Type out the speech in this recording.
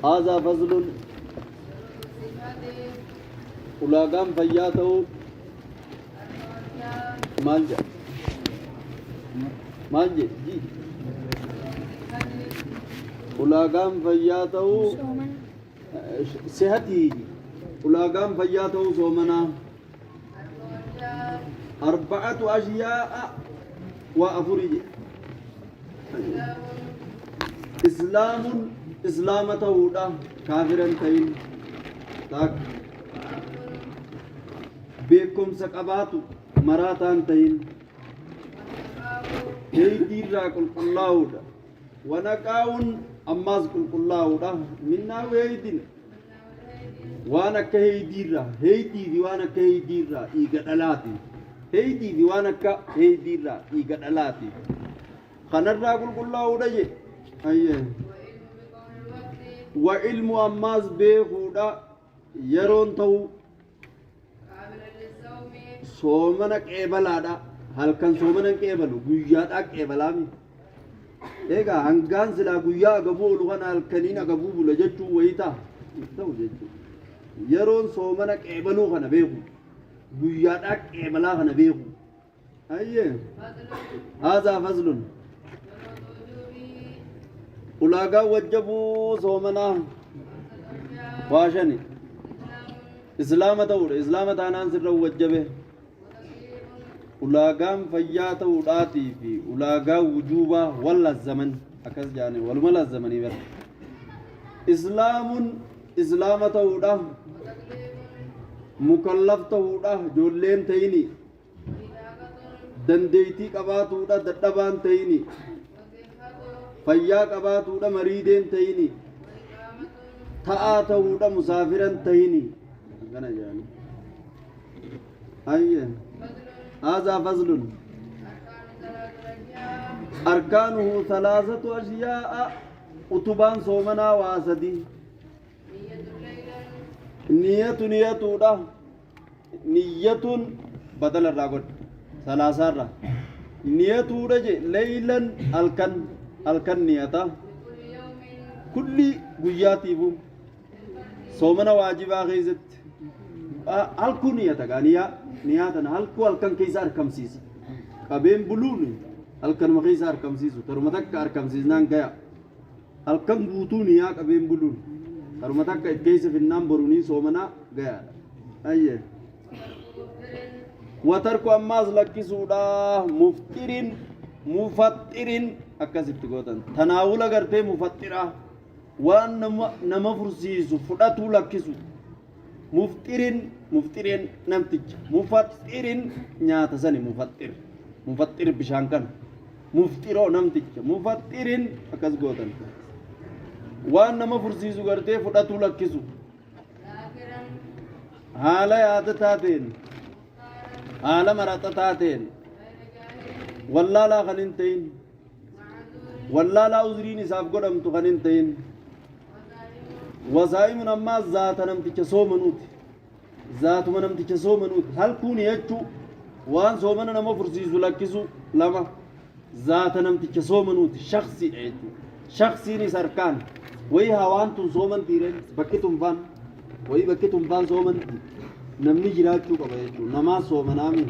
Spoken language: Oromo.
Haazaa faslun ulaagaan fayyaa ta'uu maal jedha? Maal jedhe? Ji. Ulaagaan fayyaa ta'uu Soomana. sihatii ulaagaan fayyaa ta'uu soomanaa arba'atu ashyaa'a waa afurii jedhe. Islaamun islaama ta'uudha kaafiran ta'in takka beekumsa qabaatu maraataan ta'in heeydiirraa qulqullaa'uudha wanaqaa'uun ammaas qulqullaa'uudha minnaa heeydin waan akka heeydiirraa heeydii fi waan akka heeydiirraa dhiiga dhalaati heeydii fi waan akka heeydiirraa dhiiga dhalaati kanarraa qulqullaa'uudha je ayyee wa ilmu ammaas beekuudha yeroon ta'uu soomana qeebalaadha halkan soomana hin qeebalu guyyaadhaa qeebalaami egaa hangaan silaa guyyaa agabuu oolu kana halkaniin agabuu bula jechuun wayii ta'a hin ta'u jechuudha yeroon soomana qeebaluu kana beeku guyyaadhaa qeebalaa kana beeku ayyee haazaa faslun ulaagaa wajjabuu soomanaa waa shani islaama ta'uudha islaama taanaan sirra wajjabe ulaagaan fayyaa ta'uudhaatii fi ulaagaa wujuubaa wal lazzaman akkas jaane waluma lazzamanii bara islaamun islaama ta'uudha mukallaf ta'uudha ijoolleen ta'ini dandeeytii qabaatuudha dadhabaan ta'ini fayyaa qabaatuudha mariideen ta'ini ta'aa ta'uudha musaafiran ta'ini akkana jedhani ayye haazaa faslun arkaanuhu thalaasatu ashyaa'a utubaan soomanaa waa sadi niyatu niyatuudha niyyatuun badala irraa godhe salaasaa irraa niyatuudha je leeylan halkan halkan niyata kulli guyyaatiifu soomana waajibaa keessatti halkuu niyata gaa niyaa niyaa tana halkuu halkan keessa arkamsiisa qabeen buluun halkanuma keessa arkamsiisu taruma takka arkamsiisnaan gaya Halkan guutuu niyaa qabeen buluun karuma takka if keessa finnaan borunii soomanaa gayaadha. Ayyee. Watarku ammaas lakkisuudha mufxirin mufaxxirin akkasitti gootan tanaawula gartee mufaxxiraa waan nama nama fursiisu fudhatuu lakkisu mufxirin mufxirin namticha mufaxxirin nyaata sani mufaxxir mufaxxir bishaan kana mufxiroo namticha mufaxxirin akkas gootan waan nama fursiisu gartee fudhatuu lakkisu haala yaadataa ta'een haala maraxataa ta'een wallaalaa kan hin ta'in wallaalaa uzriin isaaf godhamtu kan hin ta'in wasaa'imun ammaa zaata namticha soomanuuti Zaatuma namticha soomanuuti. Halkuu niyachuu, waan soomana nama fursiisu lakkisuu, 2. Zaata namticha soomanuuti, shakhsiidha jechuudha. Shakhsiinis harkaan. Wayii hawaan tun soomantii ree? Bakki tun faan. Wayii bakki tun faan soomantii. Namni jiraachuu qaba jechuudha. Namaa soomanaami.